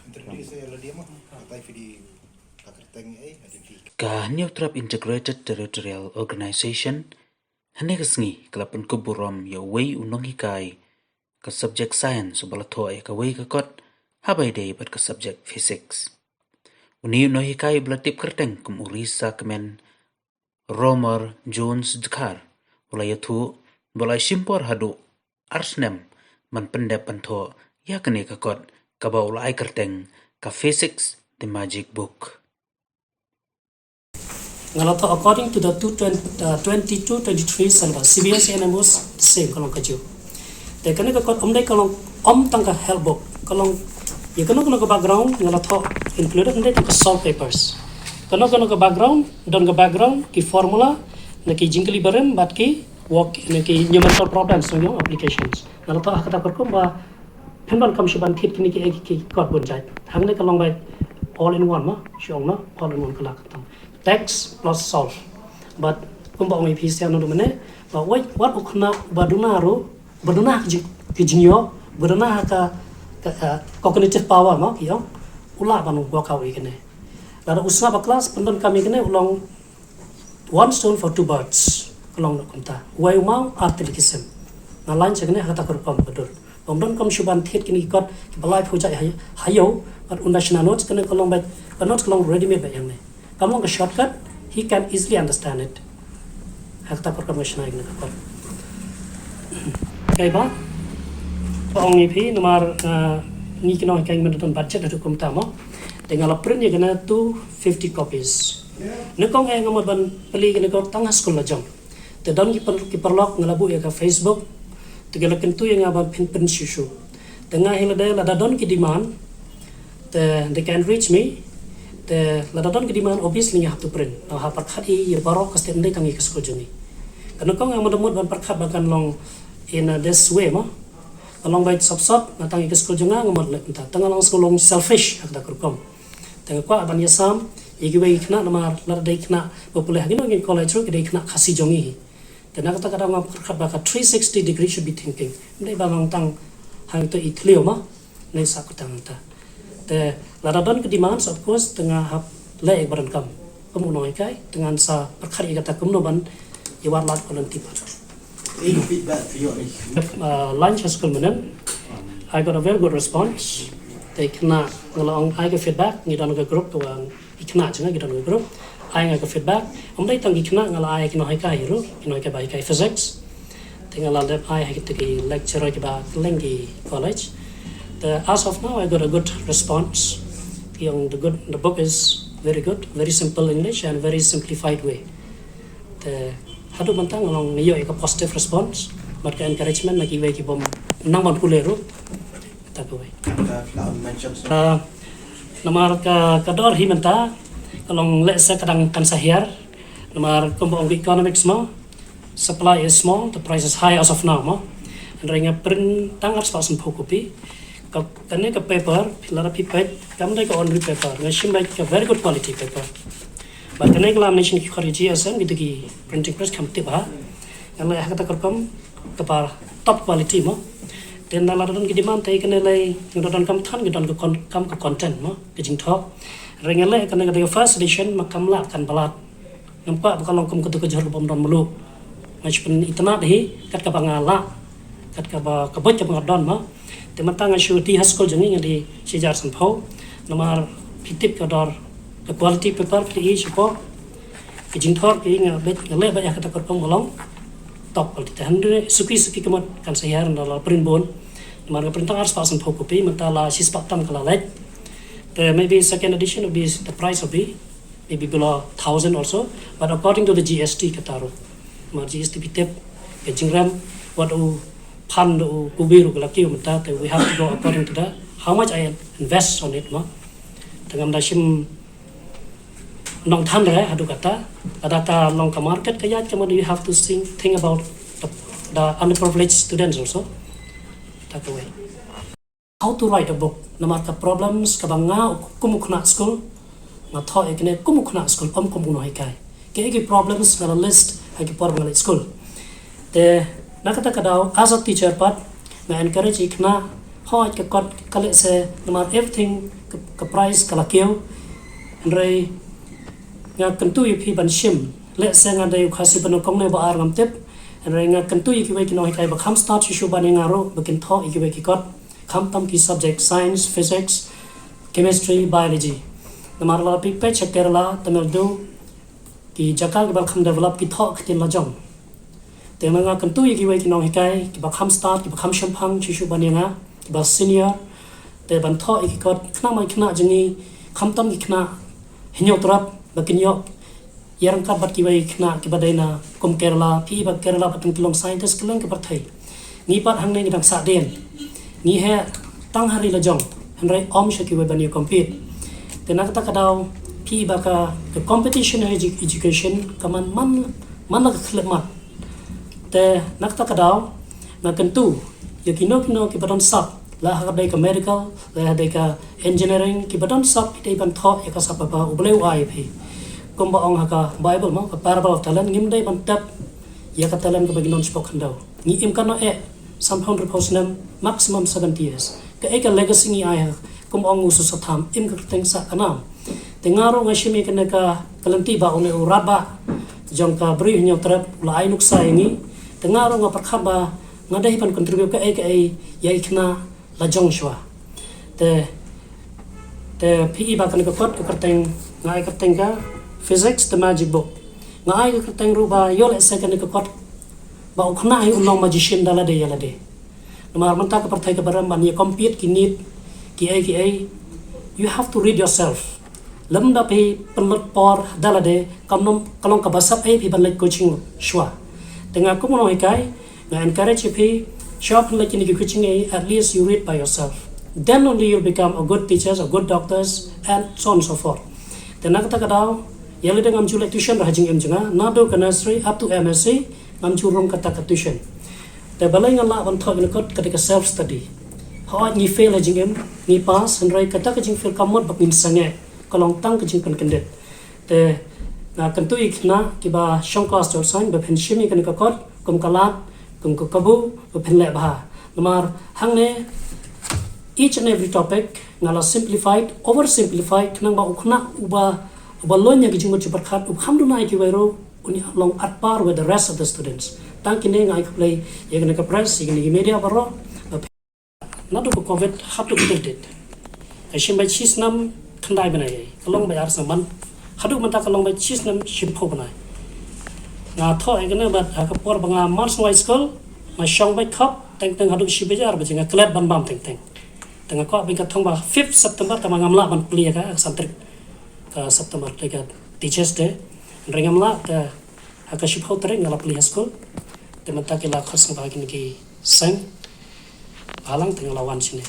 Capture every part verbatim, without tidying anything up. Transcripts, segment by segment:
Introduce ïa lade ma. Kata phi di ka kyrteng eh, ada phi. Ka Hynñiewtrep Integrated Territorial Organization hane ka sngi ka la pynkup burom ïa uwei u nonghikai ka subject science uba la thoh ïa kawei ka kot haba ïadei bad ka subject physics. Une u nonghikai uba la tip kyrteng kum u Risa Kmen Romer Jones Dkhar u la ïathuh ba la shim por haduh ar snem ban pyndep ban thoh ïa kane ka kot kaba u la ai kyrteng ka Physics the Magic Book. Nga la thoh according to the two twenty, uh, twenty-two twenty-three syllabus, C B S E N M O, same ka long kajuh. Te kane ka kot ym dei ka long ym tang ka help book, ka long ïa kano kano ka background nga la thoh included, ym dei tang ka solve papers. Kano kano ka background, don ka background, ki formula, na ki jingkylli barim, bad ki work, na ki numerical problems, na ki applications. Nga la thoh ha kata ka rukom ba phin donkam shuh ban thied kine ki, ki kot bun jait. Hangne ka long ba all in one ma, shu ong ma, all in one ka la ka tang. Text plus solve. But kumba ong ïa phi sha naduh mynne, ba wei, wat u khynnah ba duna ruh, ba duna ha ka jing, ka jingïoh, ba duna ha ka, ka, ka cognitive power ma, ki ong, u lah ban work out ïa kine. Lada u sngap ha klas, pyndonkam ïa kine, u long one stone for two birds. Ka long noh kumta. Wei u maw ar tylli ki sim. Nga line sha kane ha kata ka rukom ka dur. Bym donkam shuh ban thied kine ki kot kiba laiphew jait ha, ha ïew, bad un da shna notes, kane ka long ba, ka notes ka long ready made ba ïa ngi. Kam long ka shortcut, he can easily understand it. Ha kata ka rukom nga shna ïa kane ka kot. Kaei ba, ba ong ïa phi namar, ah, ngi ki nonghikai ngim don budget haduh kumta mo. Te nga la print ïa kane two fifty copies. Nyngkong eh nga mut ban plie ïa kane ka kot tang ha skul la jong. Te don ki par-, ki paralok nga la buh ïa ka Facebook. Te ki la kyntu ïa nga ban pynprint shuh shuh. Te nga hi lade lada don ki demand, te they can reach me. Te lada don ki demand, obviously nga hap to print. Nga hap pyrkhat ïa baroh ka state, ym dei tang ïa ka skul jong ngi. Ka nyngkong nga mut ban pyrkhat ba kan long in, uh, this way mo. Ka long ba sop sop, nga tang ïa ka skul jong nga, nga mut leh kumta. Te nga long sngewlong selfish ha kata ka rukom. Te nga kwah ban ïasam ïa kiwei ki khynnah namar lada dei khynnah ba pule ha kino kino ki college ruh ki dei khynnah Khasi jong ngi. Te na kata ka daw nga pyrkhat ba ka three sixty degree should be thinking. Ym dei ba man tang hangto i thliew ma, ne sa kata hangta. Te lada don ka demand, of course, te nga hap leh ïa ba donkam. Kum u nonghikai, te ngan sa pyrkhat ïa kata kumno ban ïa wad lad ka lynti pat. Any feedback for you? Uh, lunch ha skul mynnin, I got a very good response. Te khynnah nga la ong ai ka feedback, ngi don ka group ka wan ki khynnah jong nga ki don ka group. Ai nga ka feedback. Ym dei tang ki khynnah, nga la ai ki nonghikai ruh, ki nonghikai ba hikai physics. Te nga la dep ai ha kita ki lecturer kiba kylleng ki college. Te as of now I got a good response. Ki ong the good, the book is very good, very simple English and very simplified way. Te haduh mynta nga long nga ïoh ïa ka positive response bad ka encouragement na kiwei ki bym nang ban pule ruh. Kata kawei. Ka phi la mention, sir. Ah, namar ka, ka dor hi mynta ka long lehse ka dang kan sa hiar. Namar kumba ong ka economics mo, supply is small, the price is high as of now mo. Hynrei nga print tang arspah sanphew kopi. Ka, kane ka paper, phi lada phi peit, kam dei ka ordinary paper, nga shim beit ka very good quality paper. Bad kane ka lamination ki khot ïa G S M, kita ki printing press kam tip ha. Nga leh ha kata ka rukom, kata ka top quality mo. Te lada don ki demand te kane lei, nga donkam than, nga donkam ka con-, kam ka content mo, ka jingthoh. Hynrei nga leh kane ka dei ka first edition, ma kam lah kan ba lad. Ngam kwah ba ka long kum katu ka jhur ka bym don mluh. Nga shu pynitynnad hi kat kaba nga lah, kat kaba ka buit kaba nga don mo. Te mynta nga shu die ha skul jong ngi nga die shi hajar sanphew. Namar phi tip ka dor ka quality paper phi i shapoh. Ka jingthoh phi i, nga beit, nga leh beit ïa kata ka rukom ka long top quality. Te hynrei suki suki ka mut kan sa hiar, nga la print bun. Namar nga print tang arspah sanphew kopi, mynta la shispah tam ka la leit. Te maybe second edition will be, the price will be maybe below thousand also, but according to the G S T kata ruh. Ma G S T phi tip, ka jingrem, wat u phan da u kubi ruh ka la kiew mynta, te we have to go according to the, how much I invest on it, ma. Te ngam da shim nongthan re haduh kata, lada ka long ka market ka ïaid ka mut, you have to think, think about the, the underprivileged students also. Ta kawei. How to write a book. Namar ka problems kaba nga kum u khynnah skul, nga thoh ïa kine kum u khynnah skul, ym kum u nonghikai. Ki, ki problems nga la list ha ki por ba nga leit skul. Te na kata ka daw, as a teacher pat, nga encourage ïa ki khynnah Hoi ka kot ka leh se namar everything ka, ka price ka la kiew. Hynrei nga kyntu ïa phi ban shim. Leh se nga dei u Khasi ba nyngkong ne ba ar ngam tip. Hynrei nga kyntu ïa kiwei ki nonghikai ba kham start shuh shuh ban ïa nga ruh ba kin thoh ïa kiwei ki kot. Khamtam ki subject science, physics, chemistry, biology. Namar la phi peit sha Kerala, Tamil Nadu, ki jaka kiba kham develop ki thoh ktien la jong. Te nga kyntu ïa kiwei ki nonghikai kiba kham start, kiba kham shemphang shuh shuh ban ïa nga, kiba senior. Te ban thoh ïa ki kot khynnah, mai khynnah jong ngi, khamtam ki khynnah Hynñiewtrep ba kin ïoh ïa ryngkat bad kiwei ki khynnah kiba dei na kum Kerala, phi ba Kerala ba tang ki long scientist kylleng ka pyrthei. Ngi pat hangne ngi dang sah dien. Ngi heh tang ha ri la jong, hynrei ym sha kiwei ban ïa compete. Te na kata ka daw phi ba ka, ka competition ha edu-, education ka man, man, man la ka khyllipmat. Te na kata ka daw nga kyntu ïa kino kino kiba don sap, la ha ka dei ka medical, la ha dei ka engineering, kiba don sap phi dei ban thoh ïa ka sap ba U Blei u ai ïa phi. Kumba ong ha ka Bible mo, ka parable of talent, ngim dei ban tep ïa ka talent kaba ngi don shapoh khyndew. Ngi im katno eh, sanphew hynriewphew snem, maximum seventy years. Kaei ka legacy ngi ai ha, kum ong u Soso Tham, im ka kyrteng sah ka nam. Te nga ruh nga shim ïa kane ka, ka lynti ba une u radbah jong ka Bri Hynñiewtrep u la ai nuksa ïa ngi. Te nga ruh nga pyrkhat ba nga dei ban contribute kaei kaei ïa ki khynnah la jong shuwa. Te, te phi i ba kane ka kot ka kyrteng, nga ai kyrteng ka Physics the Magic Book. Nga ai ka kyrteng ruh ba ïoh lehse kane ka kot ba u khynnah hi un long magician da lade ïa lade. Namar mynta ka pyrthei kaba rem ban ïa compete ki NEET, kiei kiei, you have to read yourself. Lymda phi pynlut por da lade, kam long, ka long kaba sap ei phi ban leit coaching shuwa. Te nga kum u nonghikai nga encourage ïa phi, shuwa phi leit kine ki coaching ei, at least you read by yourself. Then only you'll become a good teachers, a good doctors, and so on and so forth. Te na kata ka daw ïa lade ngam ju leit tuition ha jingim jong nga, naduh ka nursery up to M S C, ngam ju rung kata ka tuition. Te balei nga lah ban thoh ïa kane ka kot, ka dei ka self study. Hooid ngi fail ha jingim, ngi pass, hynrei kata ka jingfail kam mut ba ngin sangeh, ka long tang ka jingpynkyndit. Te nga kyntu ïa ki khynnah kiba shong klas jong saiñ ba phin shim ïa kane ka kot kum ka lad, kum ka kabu, ba phin leh bha. Namar hangne each and every topic nga la simplified, oversimplified, khnang ba u khynnah uba, uba loin ïa ka jingmut jingpyrkhat, uba kham duna ïa kiwei ruh, un ïa long at par with the rest of the students. Tang kine nga ai khublei ïa kane ka press, ïa kine ki media baroh. Naduh ba covid haduh ba date, ka shim beit shisnem khyndai bnai, ka long beit ar snem ban, haduh mynta ka long beit shisnem shiphew bnai. Nga thoh ïa kane bad ha ka por ba nga mar sngewbha skul, nga shong beit khop teng teng haduh shi baje ar baje, nga klet ban bam teng teng. Te nga kwah ba ka thong ba fifth September, te ma ngam lah ban plie ka, ka san tarik ka September, te ka Teachers Day. Hynrei ngam lah, te ha ka shiphew tarik nga la plie ha skul. Te mynta ki la khot sngewbha kine ki seng. Halang te nga la wan shane.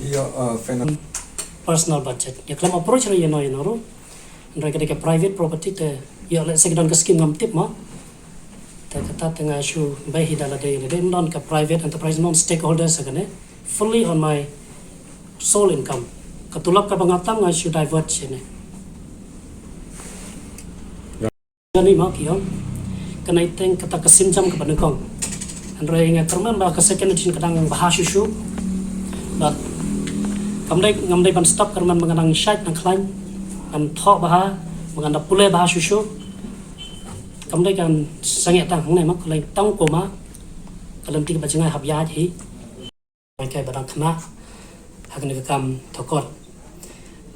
Ïa, uh, final. Personal budget. Ïa khlem approach re ïa no ïa no ruh. Hynrei ka dei ka private property te ïa lehse ka don ka scheme ngam tip ma. Te kata te nga shu bei hi da lade lade, ym don ka private enterprise, non stakeholders ha kane. Fully on my sole income. Ka tulop kaba nga tam nga shu divert shane. Jani ma ki ong. Kane teng kata ka sim jam kaba nyngkong. Hynrei nga kyrmen ba ka second edition ka dang bha shuh shuh. Bad kam dei, ngam dei ban stop kyrmen ba nga dang shait dang khlaiñ, ngan thoh bha, ba ngan da pule bha shuh shuh. Kam dei kan sangeh tang hangne ma, ka leng tang kum ma ka lynti kaba jngai hap ïaid hi. Hikai ba dang khynnah ha kane ka kam thoh kot.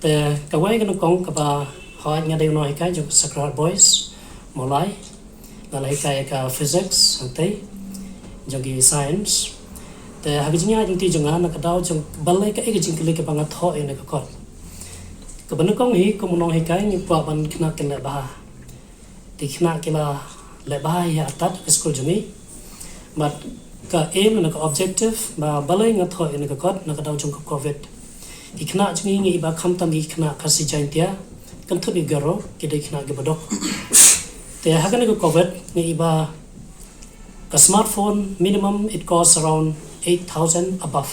Te kawei ka nyngkong kaba hoi, nga dei u nonghikai jong ka Sacred Heart Boys Mawlai. Nga la hikai ka physics hangtei jong ki science. Te ha ka jingïaid lynti jong nga, na ka daw jong balei kaei ka jingkylli kaba nga thoh ïa kane ka kot. Kaba nyngkong hi, kum u nonghikai ngi kwah ban khynnah kin leh bha. Te khynnah ki la leh bha ïa artat ka skul jong ngi. Bad ka aim ne ka objective ba balei nga thoh ïa kane ka kot, na ka daw jong ka covid. Ki khynnah jong ngi, ngi i ba khamtam ki khynnah Khasi Jaiñtia, kynthup ïa ki Garo, ki dei khynnah kiba duk. Te ha kane ka covid ngi i ba ka smartphone minimum it costs around eight thousand above.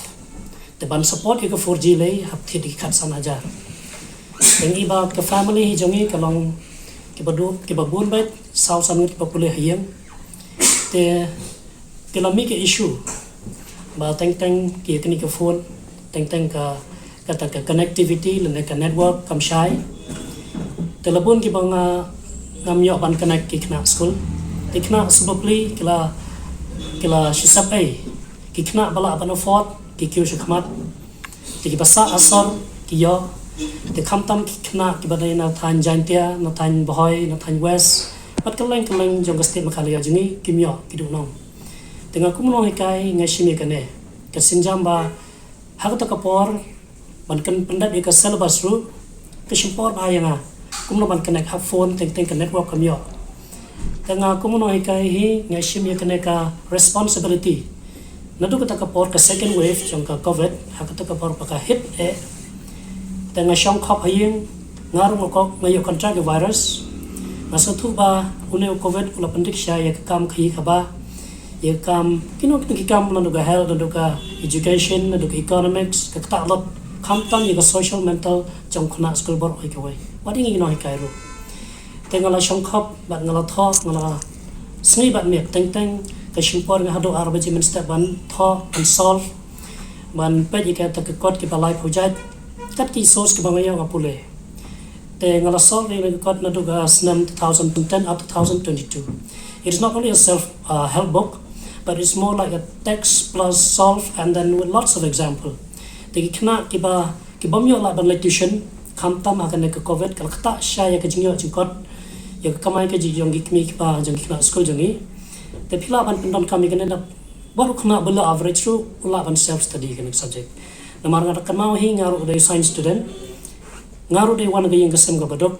Te ban support ïa ka four G lei hap thied ki khatsan hajar. Te ngi i ba ka family hi jong ngi ka long kiba duk, kiba bun beit, saw san ngut kiba pule ha ïing. Te ki la mih ka issue ba teng teng ki ïa kane ka phone, teng teng ka, kata ka connectivity lane ka network kam shai. Te la bun kiba nga, ngam ïoh ban connect ki khynnah skul. Te khynnah suba pli ki la, ki la shu sep ei. Ki khynnah ba lah ban afford ki kiew sha khmat. Te kiba sah ha sor ki ïoh. Te khamtam ki khynnah kiba dei na thaiñ Jaintia, na thaiñ Bhoi, na thaiñ West, bad kylleng kylleng jong ka state Meghalaya jong ngi, kim ïoh ki duhnong. Te nga kum u nonghikai nga shim ïa kane ka sienjam ba ha kata ka por ban kan pyndep ïa ka syllabus ruh ka shim por bha ïa nga. Kumno ban connect ha phone, teng teng ka network kam ïoh. Te nga kum u nonghikai hi nga shim ïa kane ka responsibility. Naduh kata ka por ka second wave jong ka covid, ha kata ka por ba ka hit eh, te nga shong khop ha ïing, nga ruh nga kok, nga ïoh contact ïa u virus. Nga sngewthuh ba une u covid u la pyndik shai ïa ka kam khaïi kaba, ïa ka kam, kino kino ki kam naduh ka health, naduh ka education, naduh ka economics, ka ktah lot, khamtam ïa ka social mental jong khynnah skul baroh hi kawei. Wat ïa ngi ki nonghikai ruh. Te nga la shong khop bad nga la thoh, nga la sngi bad miet, teng teng ka shim por ïa nga haduh ar baje mynstep ban thoh, ban solve, ban peit ïa kata ka kot kiba lai phew jait. Kat ki source kiba nga ïoh nga pule. Te nga la solve ïa ka kot naduh ka snem two thousand ten up to two thousand twenty-two. It is not only a self, uh, help book, but it's more like a text plus solve and then with lots of example. Te ki khynnah kiba, kibym ïoh lah ban leit tuition, khamtam ha kane ka covid, ka la ktah shai ïa ka jingïoh jingkot, ïa ka kamai kajih jong ki kmie ki kpa jong ki khynnah skul jong ngi. Te phi lah ban pyndonkam ïa kane, da bad u khynnah below average ruh u lah ban self study ïa kane ka subject. Namar nga da kynmaw hi nga ruh u dei science student, nga ruh u dei wan na ka ïing ka sem kaba duk,